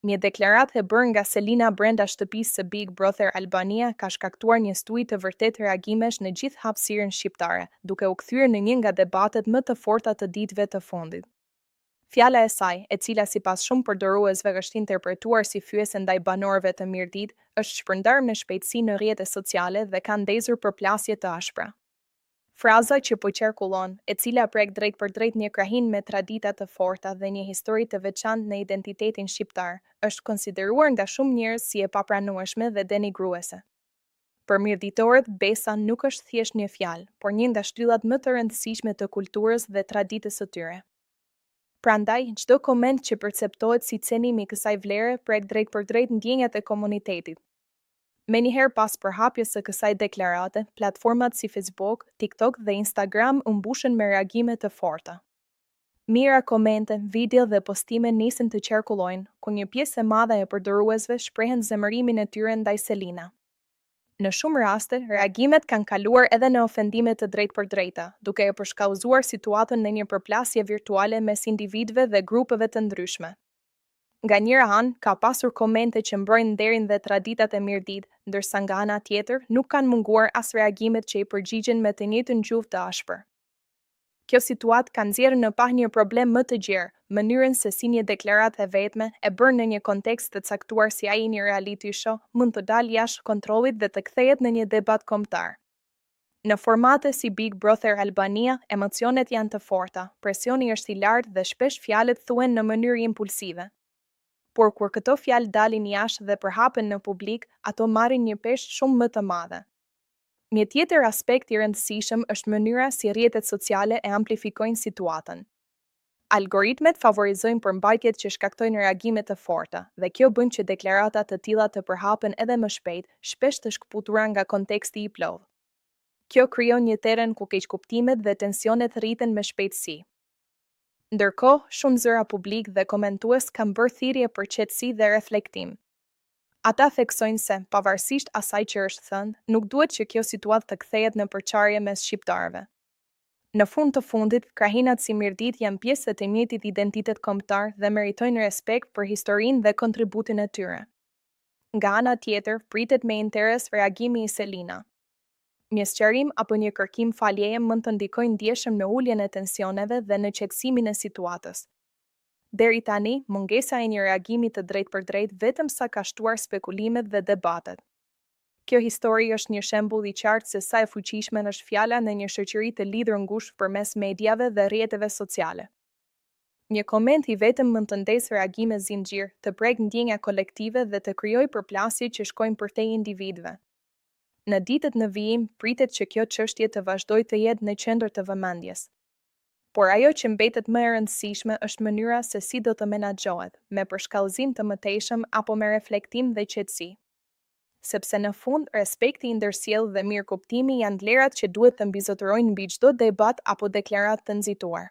Një deklaratë e bërë nga Selina brenda shtëpisë së Big Brother Albania ka shkaktuar një stuhi të vërtetë reagimesh në gjithë hapësirën shqiptare, duke u kthyer në një nga debatet më të forta të ditëve të fundit. Fjala e saj, e cila sipas shumë përdoruesve është interpretuar si fyese ndaj banorëve të Mirditë, është shpërndarë me shpejtësi në rrjete sociale dhe ka ndezur përplasje të ashpra. Fraza që po qarkullon, e cila prek drejtpërdrejt një krahinë me tradita të forta dhe një histori të veçantë në identitetin shqiptar, është konsideruar nga shumë njerëz si e papranueshme dhe denigruese. Për mirditorët, besa nuk është thjesht një fjalë, por një nga shtyllat më të rëndësishme të kulturës dhe traditës së tyre. Prandaj, çdo koment që perceptohet si cenim i kësaj vlere prek drejtpërdrejt ndjenjat e komunitetit. Menjëherë pas përhapjes së kësaj deklarate, platformat si Facebook, TikTok dhe Instagram u mbushën me reagime të forta. Mijëra komente, video dhe postime nisën të qarkullojnë, ku një pjesë e madhe e përdoruesve shprehën zemërimin e tyre ndaj Selina. Në shumë raste, reagimet kanë kaluar edhe në ofendime të drejtpërdrejta, duke e përshkallëzuar situatën në një përplasje virtuale mes individëve dhe grupeve të ndryshme. Nga njëra anë, ka pasur komente që mbrojnë nderin dhe traditat e Mirditë, ndërsa nga ana tjetër, nuk kanë munguar as reagimet që i përgjigjen me të njëjtën gjuhë të ashpër. Kjo situatë ka nxjerrë në pah një problem më të gjerë, mënyrën se si një deklaratë e vetme, e bërë në një kontekst të caktuar si ai i një reality show, mund të dalë jashtë kontrollit dhe të kthehet në një debat kombëtar. Në formate si Big Brother Albania, emocionet janë të forta, presioni është i lartë dhe shpesh fjalët thuhen në mënyrë impulsive. Por kur këto fjalë dalin jashtë dhe përhapen në publik, ato marrin një peshë shumë më të madhe. Një tjetër aspekt i rëndësishëm është mënyra si rrjetet sociale e amplifikojnë situatën. Algoritmet favorizojnë përmbajtjet që shkaktojnë reagime të forta, dhe kjo bën që deklarata të tilla të përhapen edhe më shpejt, shpesh të shkëputura nga konteksti i plotë. Kjo krijon një terren ku keqkuptimet dhe tensionet rriten me shpejtësi. Ndërkohë, shumë zëra publikë dhe komentues kanë bërë thirrje për qetësi dhe reflektim. Ata theksojnë se, pavarësisht asaj që është thënë, nuk duhet që kjo situatë të kthehet në përçarje mes shqiptarëve. Në fund të fundit, krahinat si Mirditë janë pjesë e të njëjtit identitet kombëtar dhe meritojnë respekt për historinë dhe kontributin e tyre. Nga ana tjetër, pritet me interes reagimi i Selina. Një sqarim apo një kërkim faljeje mund të ndikojë ndjeshëm në uljen e tensioneve dhe në qetësimin e situatës. Deri tani, mungesa e një reagimi të drejtpërdrejtë vetëm sa ka shtuar spekulimet dhe debatet. Kjo histori është një shembull i qartë se sa e fuqishme është fjala në një shoqëri të lidhur ngushtë përmes mediave dhe rrjeteve sociale. Një koment i vetëm mund të ndezë reagime zinxhir, të prekë ndjenja kolektive dhe të krijojë përplasje që shkojnë përtej individëve. Në ditët në vijim, pritet që kjo çështje të vazhdojë të jetë në qendër të vëmendjes. Por ajo që mbetet më e rëndësishme është mënyra se si do të menaxhohet, me përshkallëzim të mëtejshëm apo me reflektim dhe qetësi. Sepse në fund, respekti i ndërsjellë dhe mirëkuptimi janë vlerat që duhet të mbizotërojnë mbi çdo debat apo deklaratë të nxituar.